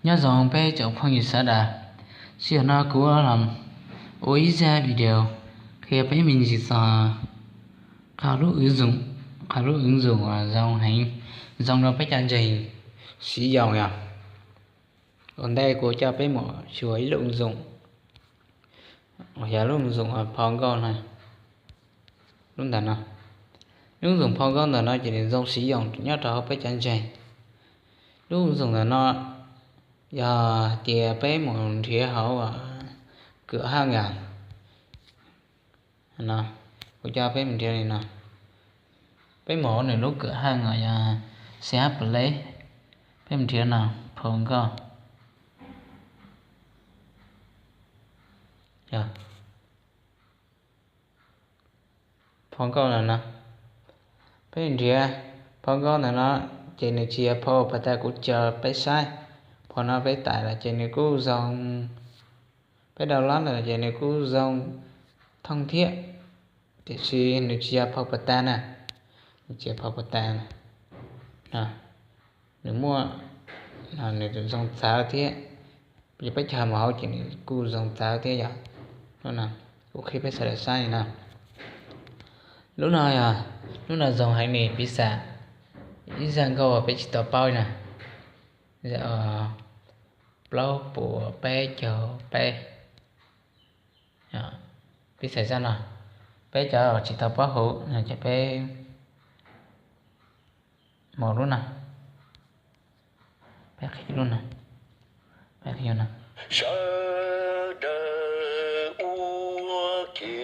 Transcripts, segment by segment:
Nyob zoo peb tsoom phooj ywg sawv daws, sij hawm no kuv los ua ib zaj video qhia peb me ntsis txog qhov lub wb zoom, qhov lub wb zoom uas zoo heev, zoo rau peb cov ntseeg siv yoos yog. Ua ntej kuv coj peb mus xyuas ib lub wb zoom, yog lub wb zoom phau nkauj no, lub ntawm no. Lub wb zoom phau nkauj ntawm no ces nws zoo siv yoos nyob rau hauv peb cov ntseeg. Lub wb zoom ntawm no yog tias peb mus nrhiav hauv kawm haj yam no, kuv coj peb mus nrhiav li no. Peb mus hauv nws lub kawm haj yam yog C H Play, peb mus nrhiav no, phau nkauj. Phau nkauj ntawm no, peb nrhiav phau nkauj ntawm no, ces nws tsis yog phau pas tas kuv tso peb saib. Phau no peb tải los ces nws kuj zoo, peb download los ces nws kuj zoo thooj thiab, tiam sis nws tsis yog phau pas tas na, nws tsis yog phau pas tas. Nws muaj, nws zoo txawv thiab, yog peb cog mus hauv ces nws kuj zoo txawv thiab yog. Lub no kuv qhib peb sawv daws saib li no. Lub no yog, lub no zoo heev li, piv xam ib zaj nkauj uas peb tsis tau paub na, plaub puas peb caug peb, piv xam zaj no, peb cov tsis tau paub hauv no ces peb mus lub no, peb qhib lub no, peb qhib no. Sawv daws ua ke,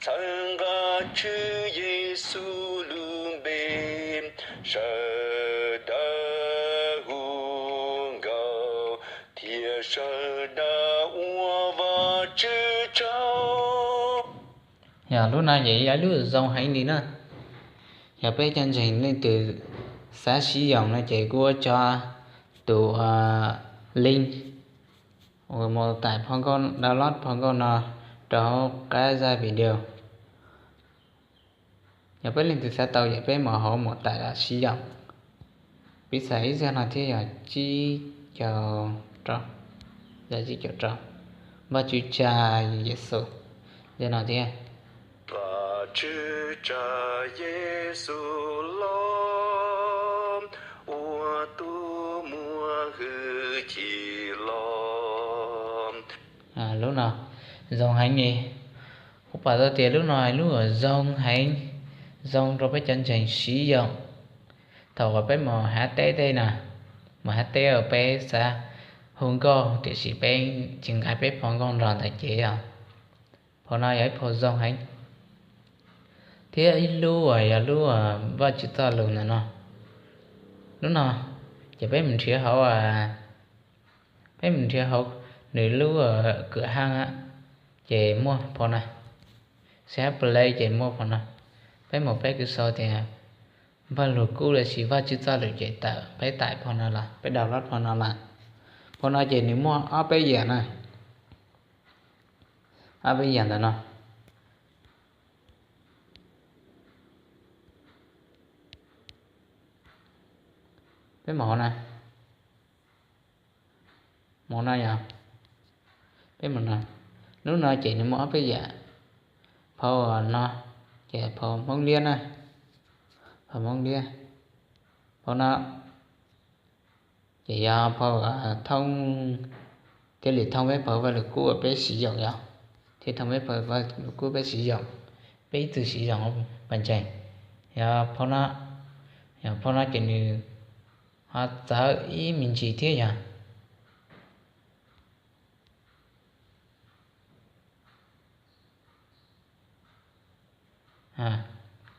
txhawb nqa Tswv Yexus lub npe, sawv daws hu nkauj, thiab sawv daws ua Vajtswv tsaug. Yog lub no ces yog lub zoo heev li na. Yog peb cov ntseeg leej twg xav siv yoos no ces kuv ua tso tus link uas mus tải phau nkauj, download phau nkauj no rau hauv qab zaj video. Yog peb leej twg xav tau ces peb mus hauv mus tải los siv yoos. Piv xam ib zaj no thiab yog tsib caug rau, zaj tsib caug rau, Vajtswv tsa Yexus, zaj no thiab. Vajtswv tsa Yexus los, ua tus muaj hwj chim los. Lub no zoo heev li. Kuv pom tau tias lub no lub uas zoo heev, zoo rau peb cov ntseeg siv yoos. Thaum uas peb mus hav teb tej na, mus hav teb uas peb xav hu nkauj tiam sis peb tsis nqa peb phau nkauj nrog ntawd ces yog phau no yog ib phau zoo heev. Thiab ib lub uas yog lub Vajtswv txoj lus ntawm no. Lub no ces peb mus nrhiav hauv, peb mus nrhiav hauv nws lub kawm haj ces muaj phau no, C H Play ces muaj phau no. Peb mus peb kws sau tias Vaj Lug Kub lossis Vajtswv txoj lus ces tawm, peb tải phau no los, peb download phau no los. Phau no ces nws muaj ob peb yam na, ob peb yam ntawm no. Peb mus hauv na, mus no yog, peb mus no. Lub no ces nws muaj ob peb yam. Phau no ces phau Hmoob Liab na, phau Hmoob Liab. Phau no ces yog phau thoob, thiaj li thoob peb phau Vaj Lug Kub uas peb siv yoos yog, thiaj thoob peb phau Vaj Lug Kub peb siv yoos, peb ib txwm siv yoos pas ntseeg. Yog phau no, yog phau no ces nws ho txawv ib me ntsis thiab yog.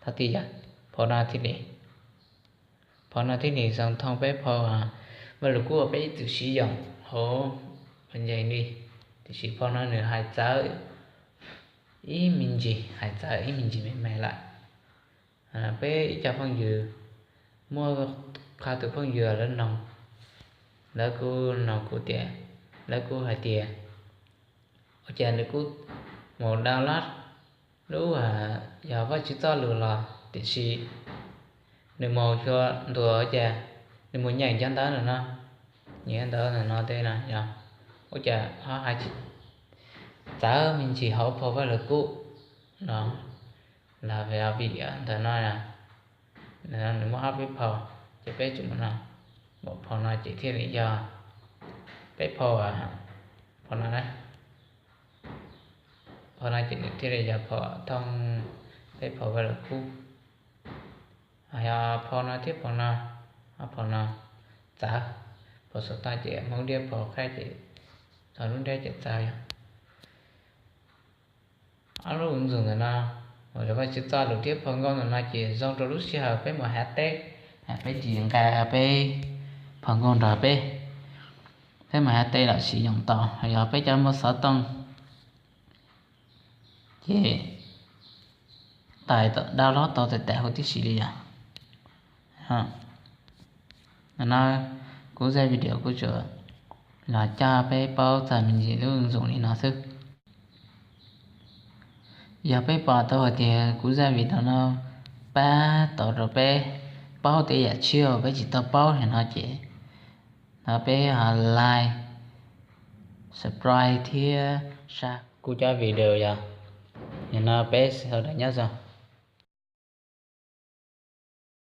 Thov txim, phau no thiaj li, phau no thiaj li zoo thoob peb phau Vaj Lug Kub uas peb ib txwm siv yoos hauv pas ntseeg li. Tiam sis phau no nws hais txawv ib me ntsis, hais txawv ib me ntsis me me lawm. Peb ib co phooj ywg, muaj qhov tus phooj ywg lawv noog, lawv kuj noog kuv tias, lawv kuj hais tias ua cas nws kuj mus download lub, yog Vajtswv txoj lus los tiam sis nws mus xyuas ntua ua cas nws mus nyeem cov ntawv no no, Nyiam ntawd ntawm no tej no yog ua cas ho hais txawv me ntsis hauv phau Vaj Lug Kub no, los vim ntawm no, nws muaj ob peb phau, ces peb tsum no, npaum phau no ces thiaj li yog peb phau, phau no na, phau no ces nws thiaj li yog phau thooj peb phau Vaj Lug Kub. Yog phau no thiab phau no, ob phau no txawv, phau xov tooj ces Hmoob Diab, phau qhaib ces txog lub nrab ces txawv yog ob lub ntxoog ntawm no, Vajtswv txoj lus thiab phau nkauj ntawm no ces zoo rau lub sij hawm peb mus hav teb, peb tsis nqa peb phau nkauj nrog peb, peb mus hav teb los sis yoom tau, yog peb cov muaj xov tooj ces tais tau download tau tais tais huv tib si li yom. No kuv zaj video kuv tsuas los coj peb paub txog me ntsis lub ntxoog li no xwb. Yog peb pom tau hais tias kuv zaj video no pab tau rau peb paub tej yam tshiab uas peb tsis tau paub li no ces thov peb ho like, subscribe thiab share kuv cov video yom. Nim no peb sawv daws nyob zoo.